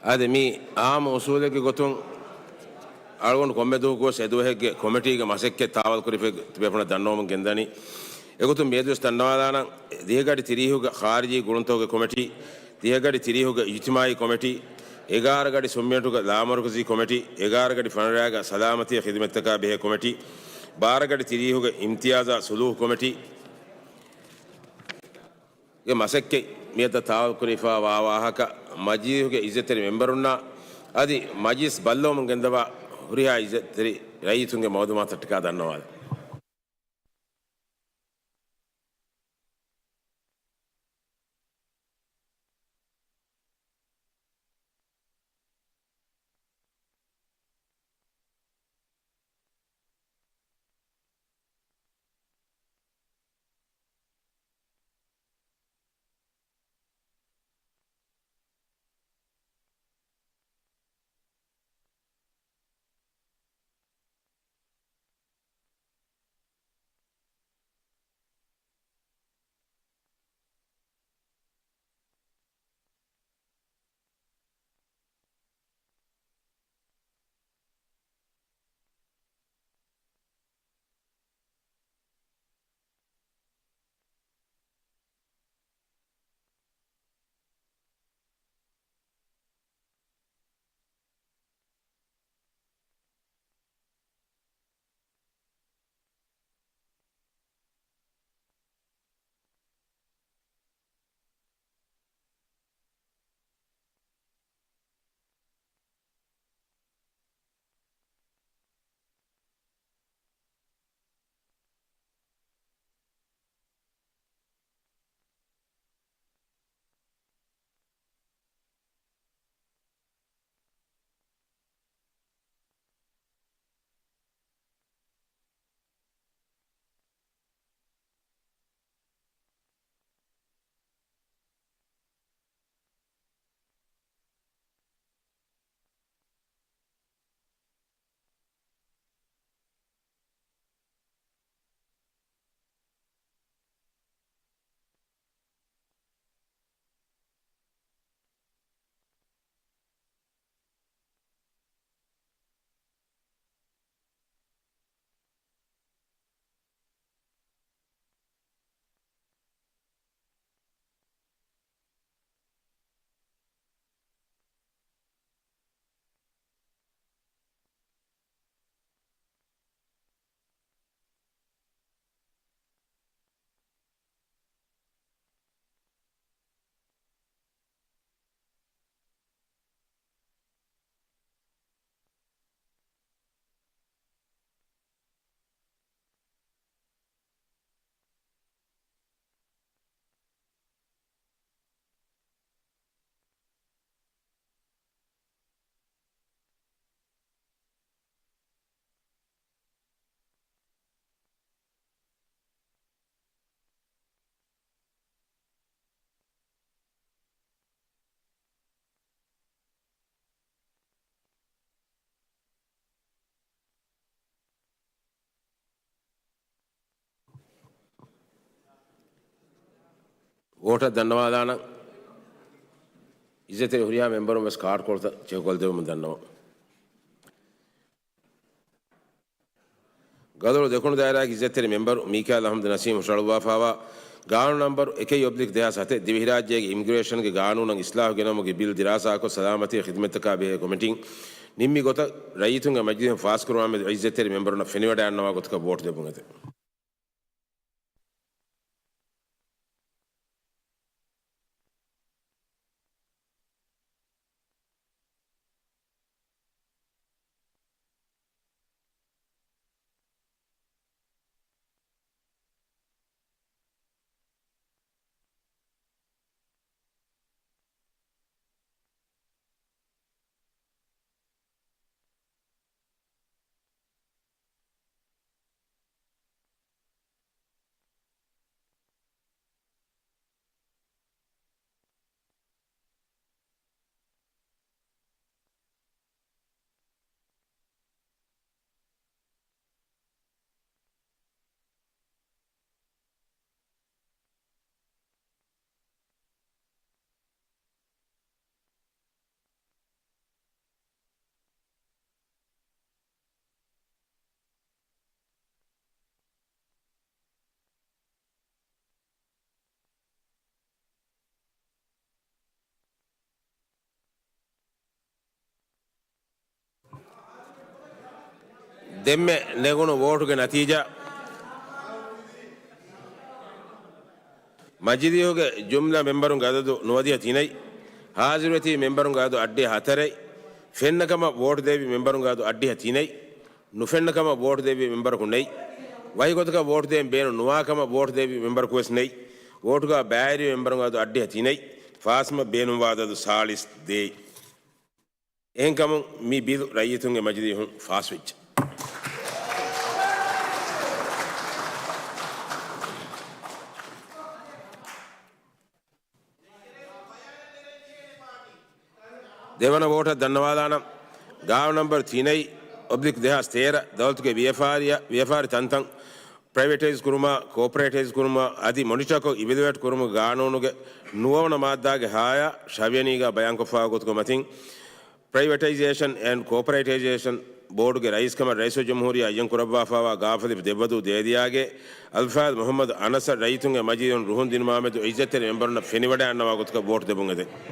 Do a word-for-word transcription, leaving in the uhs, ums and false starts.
އާދެ، މި އާއްމު އުސޫލެއްގެ ގޮތުން އަޅުގަނޑު ކޮންމެ ދުވަހަކުވެސް އެދުވަހެއްގެ ކޮމިޓީގެ މަސައްކަތް ތާވަލްކުރިފައި ތިބޭފުޅުންނަށް ދަންނަވަމުން ގެންދަނީ. އެގޮތުން މިއަދުވެސް ދަންނަވާލާނަން، ދިހަގަޑި ތިރީހުގަ ޚާރިޖީ ގުޅުންތަކުގެ ކޮމިޓީ، ދިހަގަޑި ތިރީހުގަ އިޖްތިމާޢީ ކޮމިޓީ، އެގާރަ ގަޑި ސުންމިނެޓުގަ ލާމަރުކަޒީ ކޮމިޓީ، އެގާރަ ގަޑި ފަނަރަގަ ސަލާމަތީ ޚިދުމަތްތަކާ ބެހޭ ކޮމިޓީ، ބާރަ ގަޑި ތިރީހުގަ އިމްތިޔާޒާ ސުލޫހު ކޮމިޓީ، ގެ މަސައްކަތް މިއަދަށް ތާވަލްކުރެވިފައި ވާ ވާހަކަ މަޖިލީހުގެ އިއްޒަތްތެރި މެމްބަރުންނާ އަދި މަޖިލިސް ބައްލަވަމުން ގެންދަވާ ހުރިހާ އިއްޒަތްތެރި ރައްޔިތުންގެ މައުލޫމާތަށްޓަކާ ދަންނަވާލަން. ވޯޓަށް ދަންނަވާލާނަން. އިއްޒަތްތެރި ހުރިހާ މެމްބަރުން ވެސް ކާޑްކޮޅުތައް ޗެކުކޮށްދެވުމަށް ދަންނަވަން. ގަދައޮޅު ދެކުނު ދާއިރާގެ އިއްޒަތްތެރި މެމްބަރު މީކާއިލް އަޙްމަދު ނަސީމް ހުށަހަޅުއްވާފައިވާ ގާނޫނު ނަންބަރު އެކެއް އޮބްލިކް ދެހާސް ހަތެއް ދިވެހިރާއްޖޭގެ އިމިގްރޭޝަންގެ ގާނޫނަށް އިސްލާހު ގެނައުމުގެ ބިލް ދިރާސާކޮށް، ސަލާމަތީ ޚިދުމަތްތަކާ ބެހޭ ކޮމިޓީން ނިންމި ގޮތަށް ރައްޔިތުންގެ މަޖިލީހުން ފާސްކުރުމާ މެދު އިއްޒަތްތެރި މެމްބަރުންނަށް ފެނިވަޑައިގަންނަވާ ގޮތަކަށް ވޯޓް ދެއްވުން އެދެން. ދެންމެ ނެގުނު ވޯޓުގެ ނަތީޖާ. މަޖިލީހުގެ ޖުމްލަ މެމްބަރުންގެ އަދަދު ނުވަދިހަ ތިނެއް. ހާޒިރުވެތި މެމްބަރުންގެ އަދަދު އައްޑިހަ ހަތަރެއް. ފެންނަކަމަށް ވޯޓު ދެއްވި މެމްބަރުންގެ އަދަދު އައްޑިހަ ތިނެއް. ނުފެންނަކަމަށް ވޯޓު ދެއްވި މެމްބަރަކު ނެތް. ވަކިގޮތަކަށް ވޯޓު ދޭން ބޭނުން ނުވާކަމަށް ވޯޓު ދެއްވި މެމްބަރަކު ވެސް ނެތް. ވޯޓުގަ ބައިވެރި މެމްބަރުންގެ އަދަދު އައްޑިހަ ތިނެއް. ފާސްވުމަށް ބޭނުންވާ އަދަދު ސާޅީސް ދޭއް. އެހެންކަމުން މި ބިލު ރައްޔިތުންގެ މަޖިލީހުން ފާސްވެއްޖެ. ދެވަނަ ވޯޓަށް ދަންނަވާލާނަން. ގާނޫނު ނަންބަރު ތިނެއް އޮބްލިކް ދެހާސް ތޭރަ، ދައުލަތުގެ ވިޔަފާރިއަށް، ވިޔަފާރި ތަންތަން ޕްރައިވެޓައިޒް ކުރުމާ، ކޯޕަރޭޓައިޒް ކުރުމާ އަދި މޮނިޓަކޮށް އިވެލުއޭޓް ކުރުމުގެ ގާނޫނުގެ ނުވަވަނަ މާއްދާގެ ހާޔާ ށަވިޔަނީގާ ބަޔާންކޮށްފާ ގޮތުގެ މަތިން، ޕްރައިވެޓައިޒޭޝަން އެންޑް ކޯޕަރޭޓައިޒޭޝަން ބޯޑުގެ ރައީސްކަމަށް ރައީސުލްޖުމްހޫރިއްޔާ އައްޔަން ކުރައްވާފާވާ ގާފަދި ދެއްވަދޫ ދޭދިޔާގެ އަލްފާޒް މުހައްމަދު އަނަސަރް ރައްޔިތުންގެ މަޖިލީހުން ރުހުން ދިނުމާމެދު އިއްޒަތްތެރި މެމްބަރުންނަށް ފެނިވަޑައިގަންނަވާ ގޮތަކަށް ވޯޓު ދެއްވުން އެދެން.